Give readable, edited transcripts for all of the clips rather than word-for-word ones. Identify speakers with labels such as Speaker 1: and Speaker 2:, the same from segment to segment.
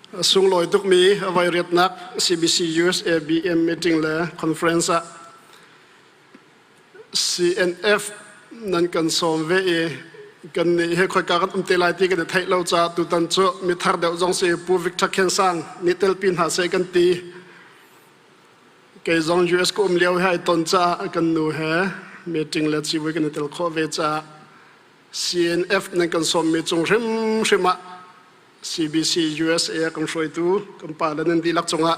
Speaker 1: Sunglawi tukmi a voi riatnak CBC USA BM meeting le conference ah CNF nan kan sawm ve i kan nih he khoika kan um te lai ti kan i theih lo caah tutan cu mithar deuh zong si Pu Victor Khen Sang nih telpi hna seh kan ti. Kei zong US ka um lio he ai ton caah kan nu he meeting le civui kan i tel khawh ve caah CNF nan kan sawmmi cung hrimhrim ah CBC USA kan hruaitu kan pa le nan dihlak cungah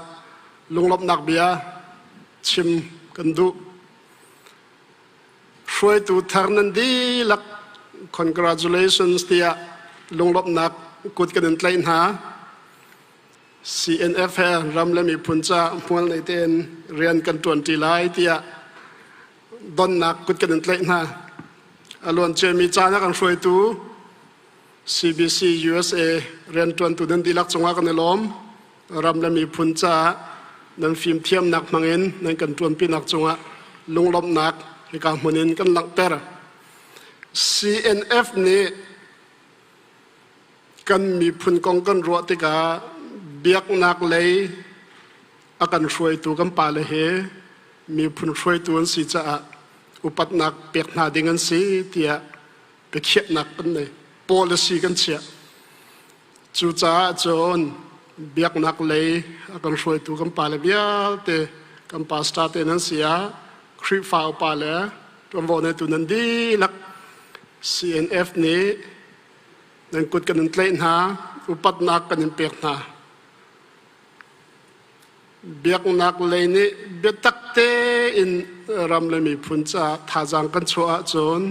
Speaker 1: lunglawmhnak bia chim kan duh. Hruaitu thar nan dihlak congratulations tiah lunglawmhnak kut kan in tlaih hna. CNF he ram le miphun ca hmual nei tein rian kan ṭuanṭi lai tiah donnak kut kan in tlaih hna. A luanciami caan ah kan hruaitu CBC USA rianṭuantu nan dihlak cungah kan i lawm. Ram le miphun caah nan fimthiamnak hmangin nan kan ṭuanpinak cungah lunglawmhnak hika hmun in kan langhter. CNF nih kan miphun kong kan ruah tikah biaknak lei a kan hruaitu kan pale he miphun hruaitu an si caah upatnak pek hna ding an si tiah biakhiahnak kan nei policy kan chiah. Cucaah cun biaknak lei a kan hruaitu kan pale vialte kan pastor te nan si ah Khrihfa upa le ṭuanvo neitu nan dihlak CNF nih nan kut kan in tlaih hna upatnak kan in pek hna. Biaknak lei nih biatak tein ram le miphun caah thazaang kan chuah ahcun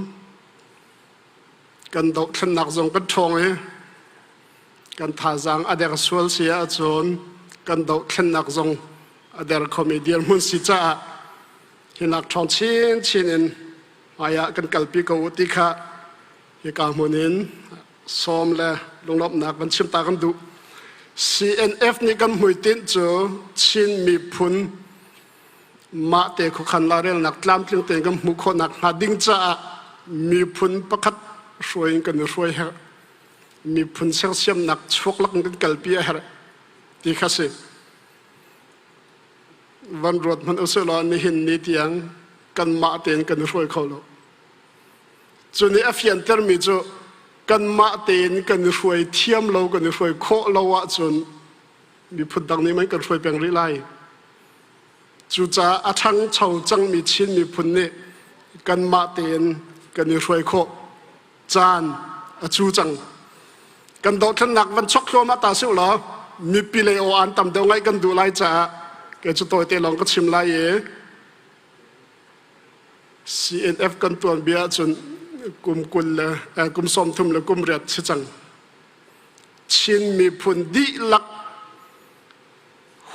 Speaker 1: kan dohthlennak zong kan ṭhawng i kan thazaang a der sual si ahcun kan dohthlennak zong a der khomi dirhmun si caah hinak ṭhawng chinchin in hmaiah kan kalpi ko u ti kha hika hmun in sawm le lunglawmhnak van chim ta kan duh. CNF nih kan hmuitinh cu Chin miphun mahte khuakhan lairelnak tlamtling tein kan hmuh khawhnak hnga ding caah miphun pakhat hruai in kan i hruai herh. Miphun sersiamnak chuaklak in kan kalpi a herh ti kha si. Van ruat hmanh usih law nihin ni tiang kanmah tein kan i hruai kho lo. Cu nih a fiantermi cu kanmah tein kan i hruai thiam lo, kan i hruai khawh lo ahcun miphun dang nih man kan hruai peng rih lai. Cucaah a ṭhangcho cangmi Chin miphun nih kanmah tein kan i hruai khawh caan a cu cang. Kan dohthlennak van chok thluahmah ta sih law mipi lei aw aan tam deuh ngaih kan duh lai caah kei cu tawite lawng ka chim lai i CNF kan tuanbia ahcun kum 20 le kum 30 le kum riat si cang. Chin miphun dihlak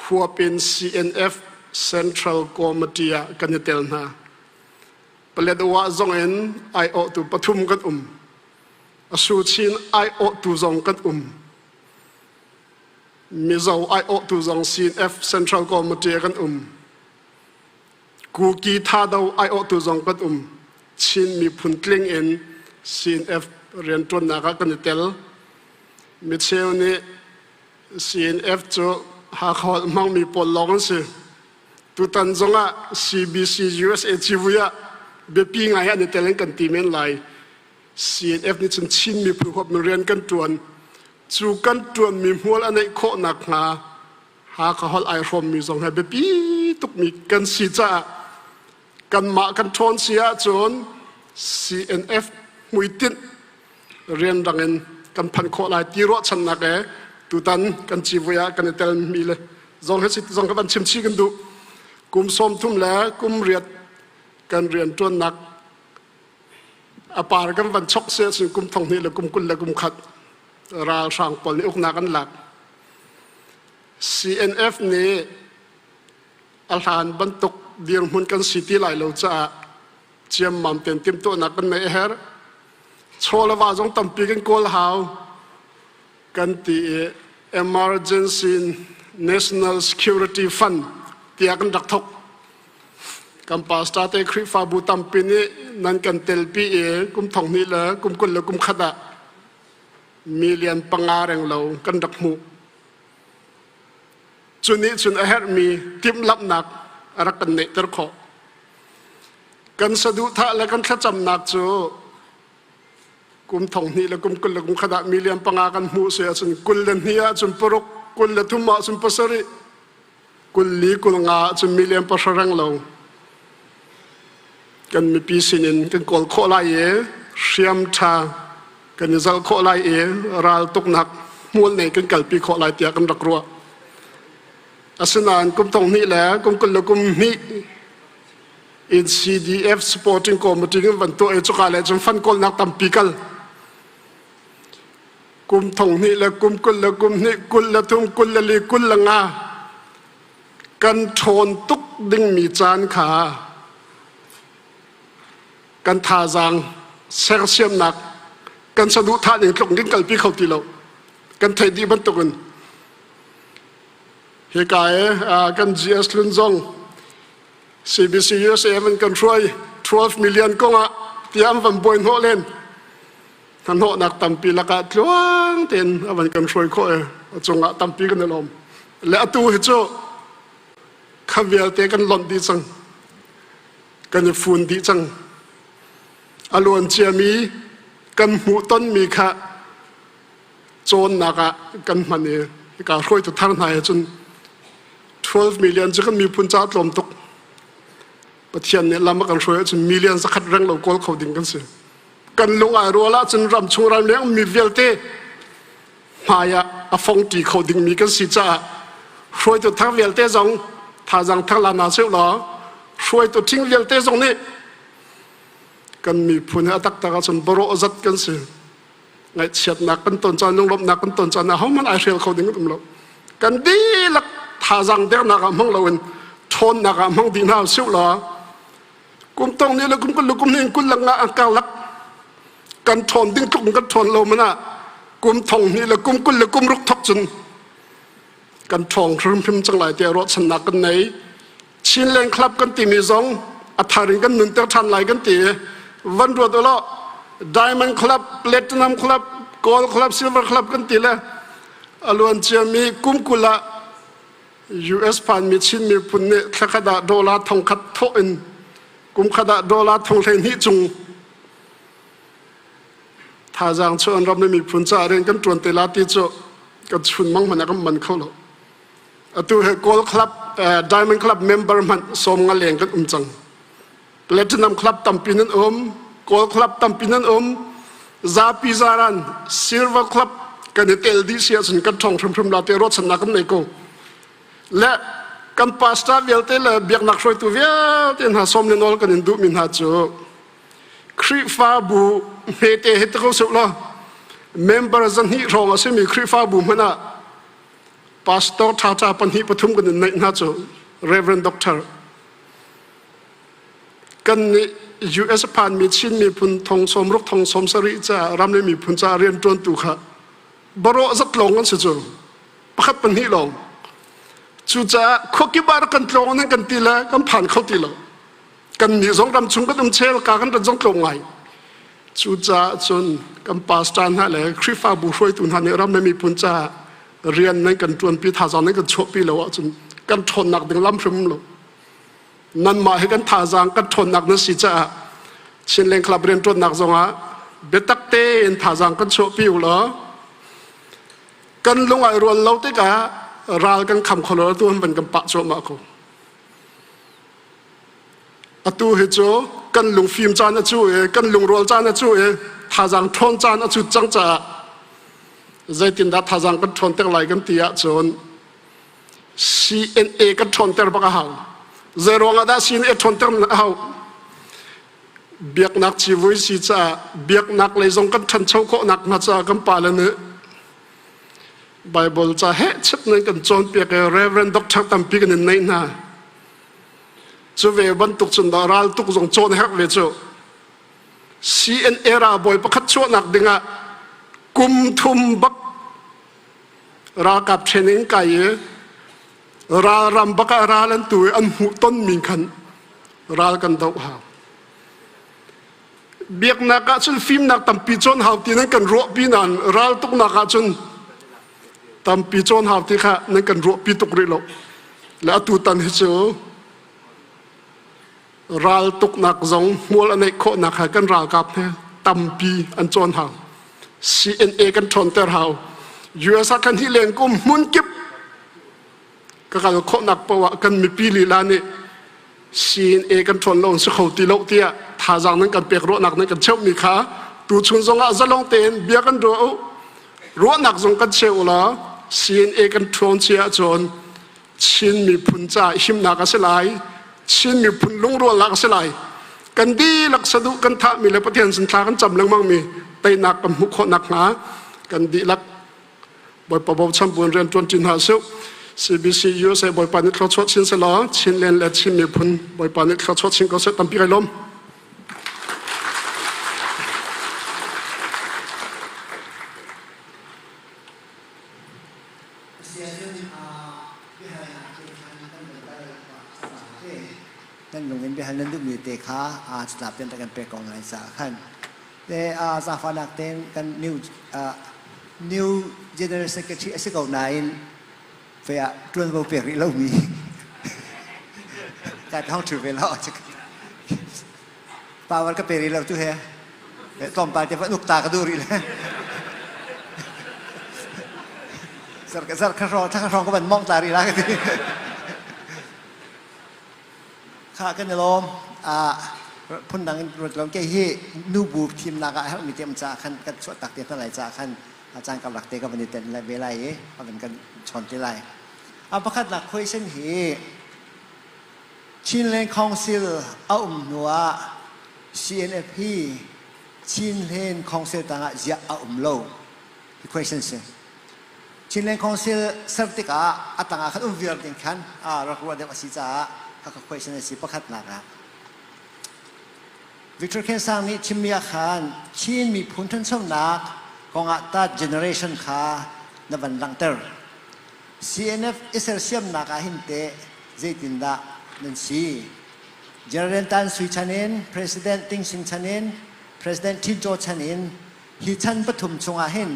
Speaker 1: huap in CNF Central Committee ah kan i tel hna. Paletwa zong in aiawhtu pathum kan um. Asu Chin aiawhtu zong kan um. Mizo aiawhtu zong CNF Central Committee ah kan um. Kuki Thado aiawhtu zong kan um. Chin miphun tling in CNF rianṭuannak ah kan i tel. Micheu nih CNF cu Hakha holh hmangmi pawl lawng an si. Tutan zongah CBC USA civui ah biapi ngai an i tel in kan ti men lai. CNF nih cun Chin miphun huap in rian kan ṭuan. Cu kan ṭuanmi hmual a neih khawh nakhnga Hakha holh ai hrawmmi zong he biapi tukmi kan si caah kanmah kan ṭhawn si ahcun CNF hmuitinh rianrang in kan phanh khawh lai ti ruahchannak he tutan kan civui ah kan i telmi le zong he zong kan chim chih kan duh. Kum 30 le kum riat kan rianṭuannak a par kan van chok si ahcun kum thong hnih le kum 20 le kum khat ralhrang pawl nih uknak an lak. CNF nih a hlan bantuk dirhmun kan si ti lai lo caah ciammam tein timhtuahnak kan neih a herh. Chaw le va zong tampi kan kawl hau kan ti i Emergency National Security Fund tiah kan rak thok. Kan pastor te Khrihfabu tampi nih nan kan telpi i kum thong hnih le kum 20 le kum khat ah million 5 reng lo kan rak hmuh. Cu nih cun a herhmi timhlamhnak a rak kan neihter khawh. Kan saduhthah le kan thlacamnak cu kum thong hnih le kum 20 le kum khat ah million panga kan hmuh si ahcun 22 ahcun paruk, 23 ahcun pasarih, 24 50 ahcun million pahra reng lo kan mipi sinin kan kawl khawh lai i hriam ṭha kan i zalh khawh lai i ral tuknak hmual nei kan kalpi khawh lai tiah kan rak ruah. Asinain kum thong hnih le kum 21 in CDF supporting committee in van tuah i cuka le cun fan kawlnak tampi kal. Kum thong hnih le kum 22 23 24 25 kan ṭhawn tuk dingmi caan kha kan thazaang sersiamnak kan saduhthah ning tluk in kalpi kho ti lo. Kan theih dih bantukin hika i kan GS Hlun zong CBC USA an kan hruai 12 million kongah tiah an van buai hnawh len. Hnahnawhnak tampi lakah tluang tein a van kan hruai khawh i a cungah tampi kan i lawm. Le atu hi cu kha vialte kan lonh dih cang. Kan i fun dih cang. A luan ciami kan hmuhtonmi kha cawnnak ah kan hman i hika hruaitu thar hna he cun 12 million cu kan miphun caah tlawm tuk. Pathian nih lam a kan hruai ahcun million zakhat reng lo kawl kho ding kan si. Kan lung ai rual ahcun ram chung ram leng mi vialte hmai ah a fong ṭi kho dingmi kan si caah hruaitu thar vialte zong thazaang thar la hna seh law hruaitu ṭhing vialte zong nih kan miphun hi a taktak ahcun barawh zat kan si. Ngaihchiatnak kan ton caan lunglawmhnak kan ton caan ah hohmanh ai hrial kho ding kan um lo. Kan dihlak thazaang dernak ah hmang loin ṭhawnnak ah hmang dih hna usih law kum tong ni le kum kul le kum hnih kul lang ah karlak kan ṭhawn ding tluk kan ṭhawn lo man ah kum thong hnih le kum kul le kum ruk thok cun kan ṭhawng hrimhrim cang lai tiah ruahchannak kan nei. Chinland Club kan timi zong a thar in kan nunter ṭhan lai kan ti. Van ruat ulaw Diamond Club, Platinum Club, Gold Club, Silver Club kan ti le a luan ciami kum kul ah US phanmi Chin miphun nih thlakhat ah dollar thongkhat thawh in kum khat ah dollar thong 12 cung thazaang chuah an ram le miphun caah rian kan ṭuan te la ti cu kan chun mang hmanh ah kan man kho lo. Atu he Gold Club, Diamond Club member hmanh sawm nga leng kan um cang. Platinum Club tampi nan um, Gold Club tampi nan um, zapi zaran Silver Club kan i tel dih si ahcun kan ṭhawng hrimhrim la te ruahchannak kan nei ko. Le kan pastor vialte le biaknak hruaitu vialte hna sawm le nawl kan in duhmi hna cu Khrihfabu hmete hi ti ko seh law member zahnih hrawng a simi Khrihfabu hmanh ah pastor ṭhaṭha pahnih pathum kan in neih hna cu Reverend Doctor kan nih US phanmi Chin miphun thong sawm ruk thong sawm sarih caah ram le miphun caah rianṭuantu kha barawh zat lawng an si cu pakhat pahnih lawng. Cucaah khuakip ah kan tlawng nan kan ti le kan phan kho ti lo. Kan nih zong ram chung kan um chel ka kan rat zong tlawm ngai. Cucaah cun kan pastor hna le Khrihfabu hruaitu hna nih ram le miphun caah rian nan kan ṭuanpi thazaang nan kan chuahpi lo ahcun kan ṭhawnnak ding lam hrim lo. Nanmah hi kan thazaang kan ṭhawnnak nan si caah Chinland Club rianṭuannak zongah biatak tein thazaang kan chuahpi u law kan lung ai rual lo tikah ral kan kham kho lo tu an van kan pah cuahmah ko. Atu hi cu kan lungfim caan a cu i kan lungrual caan a cu i thazaang ṭhawn caan a cut cang caah zeitindah thazaang kan ṭhawnter lai kan ti ahcun CNA kan ṭhawnter bak a hau. Zei ruangah dah CNA ṭhawnter a hau? Biaknak civui si caah biaknak lei zong kan ṭhancho khawh nakhnga caah kan pale nih Bible ca heh chep nan kan cawnpiak i Reverend Doctor tampi kan in neih hna. Cu ve bantuk cun dah ral tuk zong cawn herh ve cu. CNA ralbawi pakhat chuahnak dingah kum thum bak ralkap training kai i ralram bak ah ral an tu i an hmuh tonmi khan ral kan doh hau. Biaknak ah cun fimnak tampi cawn hau ti nan kan ruahpi nain ral tuknak ah cun. Tampi cawn hau ti kha nan kan ruahpi tuk rih lo. Le atu tan hi cu ral tuknak zong hmual a neih khawhnak kha kan ralkap he tampi an cawn hau. CNA kan ṭhawnter hau. US ah kan hi leng kum hmun kip ka kal khawhnak paoh ah kan mipi lila nih CNA kan ṭhawn lo si kho ti lo tiah thazaang nan kan pek ruahnak nan kan cheuhmi kha tuchun zongah zalong tein bia kan ruah u ruahnak zong kan cheu law CNA kan ṭhawn si ahcun Chin miphun ca himnak a si lai Chin miphun lungrualnak a si lai kan dihlak saduh kan thahmi le Pathian sin thla kan cam lengmang mi teinak kan hmuh khawh nakhnga kan dihlak Bawipa bochan buin rian ṭuan ṭi hna sih. CBC USA Bawipa nih thluachuah chin selaw Chinland le Chin miphun Bawipa nih thluachuah chin ko seh tampi kai lawm.
Speaker 2: Nan lung in biahal nan duhmi te kha aa catlap in rak kan pek ko lai caah khan le zaangfahnak tein kan new new general secretary a si ko nain fe ah ṭuanvo pek rih lomi ka thong ṭhu ve lo power ka pe rih lo tu he tlawmpal te van uk ta ka duh rih le zar kha hrawng thla hrawng ka van mong ta rih la ka ti Kha kan i lawm. Phundang in ruat lo kei hi nubu thimnak ah herhmi te um caah khan kan chuah tak te hna lai caah khan caan karlak te ka van i tenh lai ve lai i a van kan chawn te lai. A pakhatnak question hi Chinland Council a um hnu ah CNF hi Chinland Council tangah ziah a um lo? Hi question si. Chinland Council ser tikah a tangah khan um viar ding khan rak ruah deuh a si caah khakha question a si pakhatnak ah. Victor Khen Sang nih chimmi ah khan Chin miphun ṭhanchonak kongah third generation kha na van langhter. CNF i sersiamnak ah hin teh zeitindah nan si? General Tan Sui chan in, President Ting Sing chan in, President Thin Cho chan in Hi chan pathum chungah hin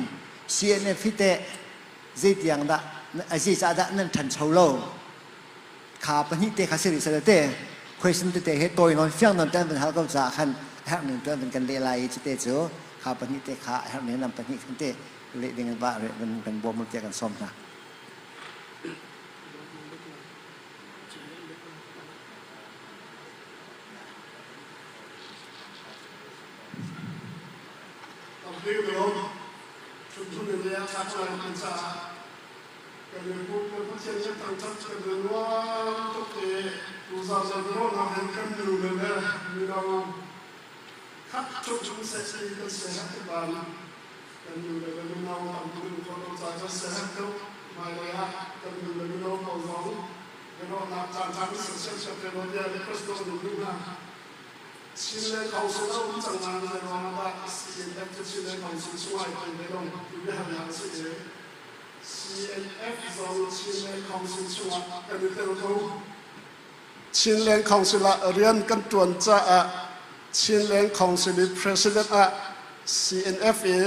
Speaker 2: CNF hi teh zeitiang dah zeicah dah nan ṭhancho lo? Kha pahnih te kha si rih seh te question tete he tawi nawn fiang nawn te an van hal ko caah khan a herh ning tu an van kan leh lai i cute cu kha pahnih te kha a herh ning nam pahnih khan te leh ding in va kan bawm tiah kan sawm hna.
Speaker 1: Chinland Council a um cang nain zeiruang ah dah CNF cu Chinland Council chung ai tel ve lo ti biahalnak a si i CNF zong Chinland Council chungah kan i tel ko. Chinland Council ah rian kan ṭuan caah Chinland Council i President ah CNF i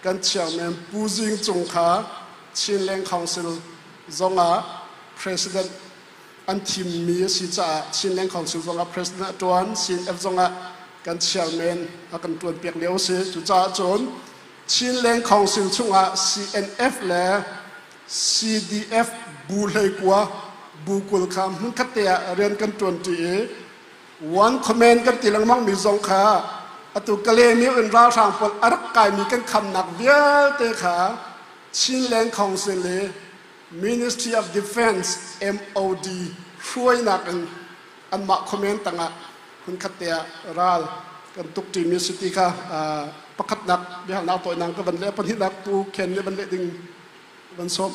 Speaker 1: kan chairman Pu Zing Cung kha Chinland Council zongah President an thimmi a si caah Chinland Council zongah president a ṭuan, CNF zongah kan chairman a kan ṭuanpiak lio a si. Cucaah cun Chinland Council chungah CNF le CDF bu 19 bu 20 kha hmunkhat te ah rian kan ṭuanṭi i one command kan ti lengmangmi zong kha atu Kalaymyo in ralhrang pawl a rak kaimi kan khamnak vialte kha Chinland Council i Ministry of Defense MOD hruainak in anmah comment tangah hmunkhat te ah ral kan tuk ṭimi a si ti kha pakhatnak biahalnak tawinak ka van leh pahnihnak tu Ken nih van leh ding van sawm.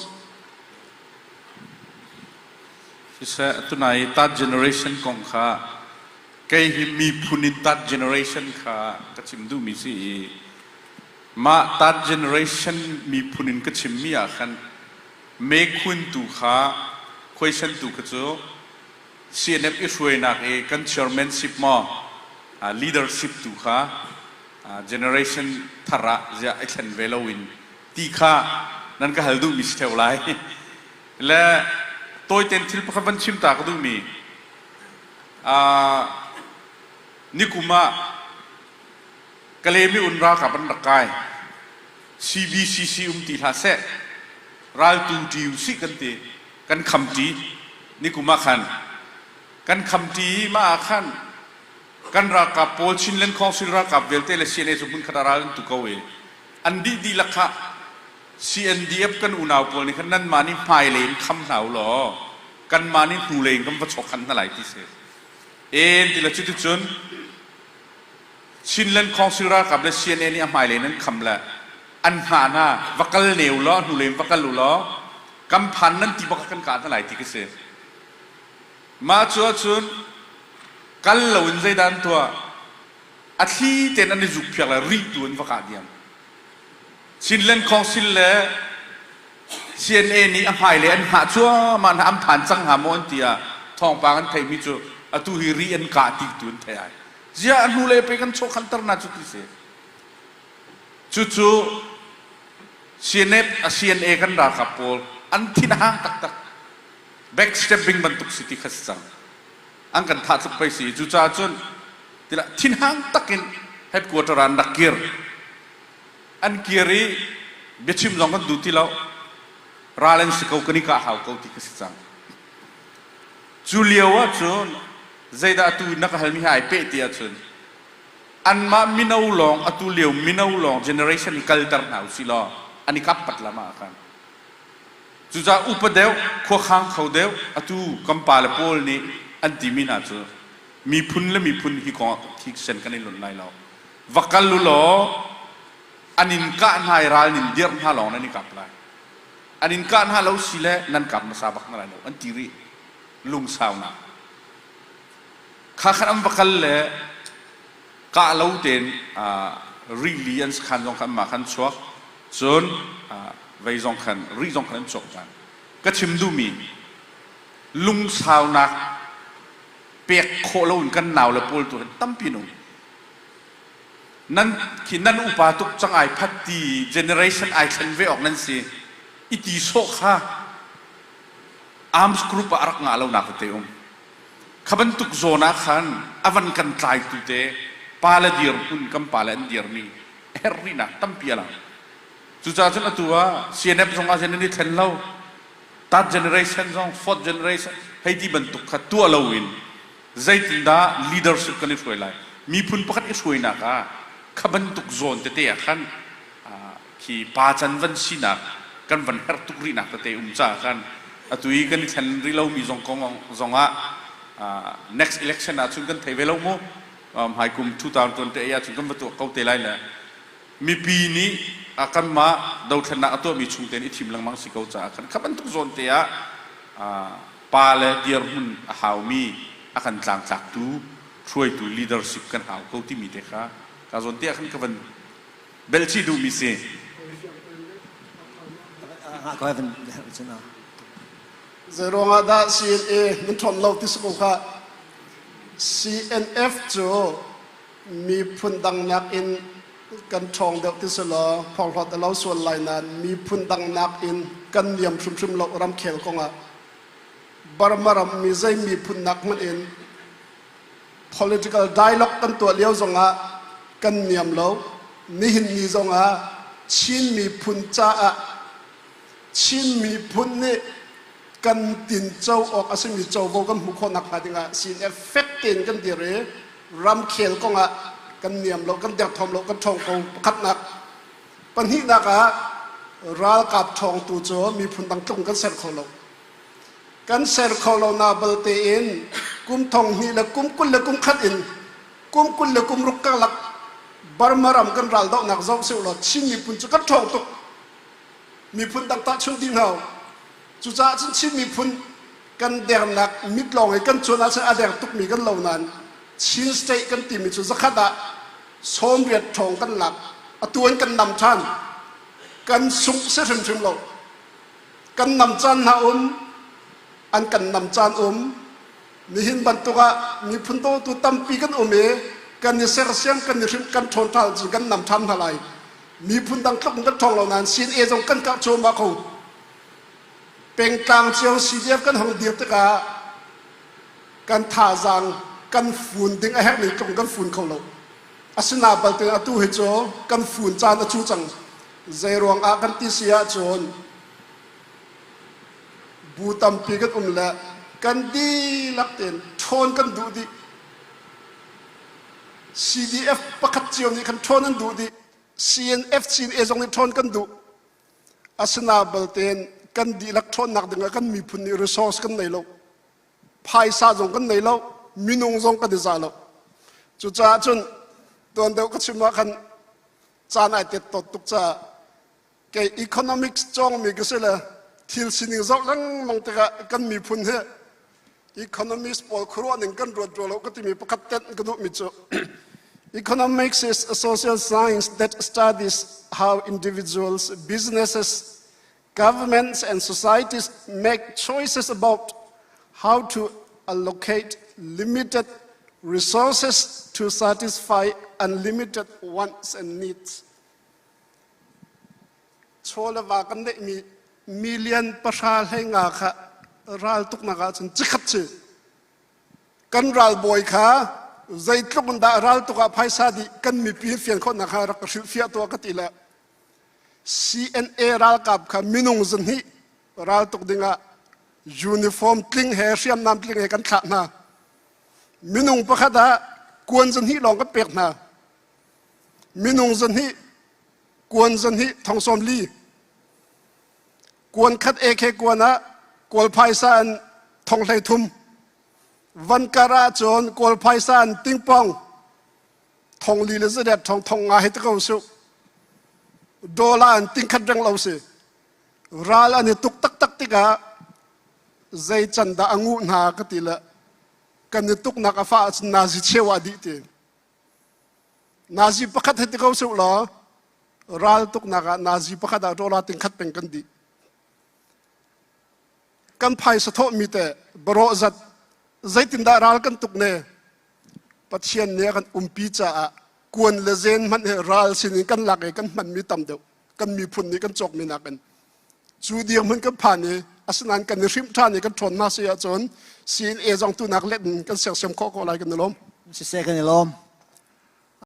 Speaker 3: Siseh tunai third generation kong kha kei hi miphun in third generation kha ka chim duhmi si i Mah third generation miphun in ka chimmi ah khan mekhun tu kha question tu kha cu CNF i hruainak i kan chairmanship maw leadership tu kha generation thar ah ziah i thlen ve loin ti kha Nan ka hal duhmi si ṭheo lai. Le tawitein thil pakhat van chim ta ka duhmi. Nikum ah Kalemi un ralkap an rak kai. CBCC um ti hlah seh. Raltu ṭi usih kan ti. Kan kham ṭi. Nikum ah khan kan kham ṭi i mah ah khan kan ralkap pawl Chinland Council ralkap vialte le CNA cu hmunkhat ah ral an tu ko i an dih dihlak kha CNDF kan unau pawl nih khan nanmah nih hmailei in kham hna u law kanmah nih hnulei in kan va chawk khan hna lai ti si. En ti le cuticun Chinland Council ralkap le CNA nih a hmailei in an kham le an hngah hna va kal ne u law hnulei in va kal u law kan phan nan ti bak kan kah hna lai ti ka si. Mah cu ahcun kal loin zeidah an tuah? A thli tein an i zukphiak le ri tu an va kah diam. Chinland Council le CNA nih a hmailei an hngah cuahmah hna an phan cang hnga maw an ti ah thawngpang an theihmi cu atu hi ri an kah ti tu an theih ai. Ziah a hnulei pei kan chawkhanter na cu ti si. Cucu CNF a CNA kan ralkap pawl an thin a hang taktak. Backstabbing bantuk si ti kha si cang. An kan thah tluk pei si. Cucaah cun tilah thinhang takin headquarter ah an rak kir. An kir i biachim zong kan duh ti lo. Ral an si ko kan i kah hau ko ti kha si cang. Cu lio ahcun zeidah atu na ka halmi he ai peh ti ahcun anmah mino lawng atu lio mino lawng generation i kalter hna usih law an i kap pat lam ah khan cucaah upa deuh khuakhang kho deuh atu kan pale pawl nih an timi hna cu miphun le miphun hi kong ah thiksen kan i lonh lai lo va kal u law an in kah hna i ral nin dirh hna lawng nan i kap lai an in kah hna lo si le nan kap hmasa bak hna lai lo an ti rih lungsaunak kha khan an va kal le kah lo tein rili an sakhan zong khan mah khan chuak cun vei zong khan ri zong khan an chuak ṭhan ka chim duhmi lungsaunak pek khawh loin kan nau le pawl tu tampi an um nan khi nan upa tuk cang ai phat ti generation ai thlen ve awk nan si i ti sawh kha arms group ah a rak ngah lo nak tete um kha bantuk zawn ah khan a van kan tlaitu te pa le dirhmun kan pa le an dirmi herh rihnak tampi a lang cucaah cun atu ah CNF zong ah nan i thlen lo third generation zong fourth generation hei ti bantuk kha tuah loin zeitindah leadership kan i hruai lai miphun pakhat i hruainak ah kha bantuk zawn tete ah khan khi pa can van sinak kan van herh tuk rihnak tete um caah khan atu i kan i thlen rih lomi zong kong zongah next election ah cun kan thei ve lo mu hmai kum 2028 ah cun kan va tuah ko te lai le mipi nih kanmah dothlennak a tuahmi chung tein i thim lengmang si ko caah khan kha bantuk zawn te ah pa le dirhmun a haumi a kan tlangtlaktu hruaitu leadership kan hau ko timi te kha ka zawn te ah khan ka van belchih duhmi si.
Speaker 1: Zeiruang ah dah CNA nan ṭhawn lo ti si ko kha CNF cu miphun dang nakin kan ṭhawng deuh ti si law phorhlawt a lo sual lai nain miphun dang nakin kan niam hrimhrim lo ramkhel kongah Burma ram mi zei miphun nak hmanh in political dialogue kan tuah lio zongah kan niam lo nihin ni zongah Chin miphun caah Chin miphun nih kan tinco awk a simi covo kan hmuh khawh nakhnga dingah CNF fek tein kan dir i ramkhel kongah kan niam lo kan derthawm lo kan ṭhawng ko pakhatnak pahnihnak ah ralkap ṭhawngtu cu miphun dang tlung kan ser kho lo Kan ser kho lo na balte in kum thong hnih le kum 20 le kum khat in kum 20 le kum ruk karlak Burma ram kan ral dohnak zoh sih law Chin miphun cu kan ṭhawng tuk. Miphun dang tahchunh dih hna. Cucaah cun Chin miphun kan dernak mit lawng i kan cuan ahcun a der tukmi kan lo nain Chin state kan timi cu zakhat ah 80 ṭhawng kan lak. Atu an kan nam ṭhan. Kan sungh si hrimhrim lo. Kan nam caan hna um, an kan nam caan um. Nihin bantuk ah miphun dawtu tampi kan um i kan i sersiam, kan i hrimh, kan ṭhawn ṭhal cun kan nam ṭhan hna lai. Miphun dang tluk in kan ṭhawng lo nain CNA zong kan karh cuahmah ko. Pengtlang cio CDF kan hong dir tikah kan thazaang kan fun ding a herh ning tluk in kan fun kho lo. Asina balte atu hi cu kan fun caan a cu cang. Zeiruang ah kan ti si ahcun bu tampi kan um le kan dihlak tein ṭhawn kan duh dih. CDF pakhat cio nih khan ṭhawn an duh dih. CNF CNA zong nih ṭhawn kan duh. Asina baltein kan dihlak ṭhawnnak dingah kan miphun nih resource kan nei lo. Phaisa zong kan nei lo. Minung zong kan i za lo. Cucaah cun tuan deuh ka chim ah khan caan ai tet tot tuk caah kei economics cawngmi ka si le thil sining zoh lengmang tikah kan miphun hi economics pawl khuaruah ning kan ruat rua lo ka timi pakhat tenh ka duhmi cu economics is a social science that studies how individuals, businesses, governments and societies make choices about how to allocate limited resources to satisfy unlimited wants and needs. Chaw le va kan neihmi million pahra hlei nga kha ral tuknak ahcun cikhat si. Kan ralbawi kha zeitluk in dah ral tuk ah phaisa dih kan mipi fian khawhnak kha rak ka hrilhfiah tuah ka ti le CNA ralkap kha minung zahnih raltuk dingah uniform tling he hriamnam tling he kan thlah hna. Minung pakhat ah kuan zahnih lawng kan pek hna. Minung zahnih kuan zahnih thong sawm li. Kuan khat AK kuan ah kawl phaisa in thong hlei thum. Van kar ah cun kawl phaisa in tingpong thong li le zadet thong thong nga hi te ko su dollar an ting khat reng lo si ral an i tuk taktak tikah zei can dah a nguh hna ka ti le kan i tuknak a fa ahcun nazi cheu ah dih ti nazi pakhat hi ti ko su law ral tuknak ah nazi pakhat ah dollar ting khat peng kan dih kan phaisa thawhmi te barawh zat zeitindah ral kan tuk ne Pathian nih a kan umpi caah kuan le zen hmanh hi ral sinin kan lak i kan hmanmi tam deuh kan miphun nih kan cawkmi nakin cu dirhmun kan phan i asinain kan i hrimh ṭhan i kan ṭhawn hna si ahcun CNA zong tunak let in kan sersiam khawh ko lai kan i lawm.
Speaker 2: Siseh kan i lawm.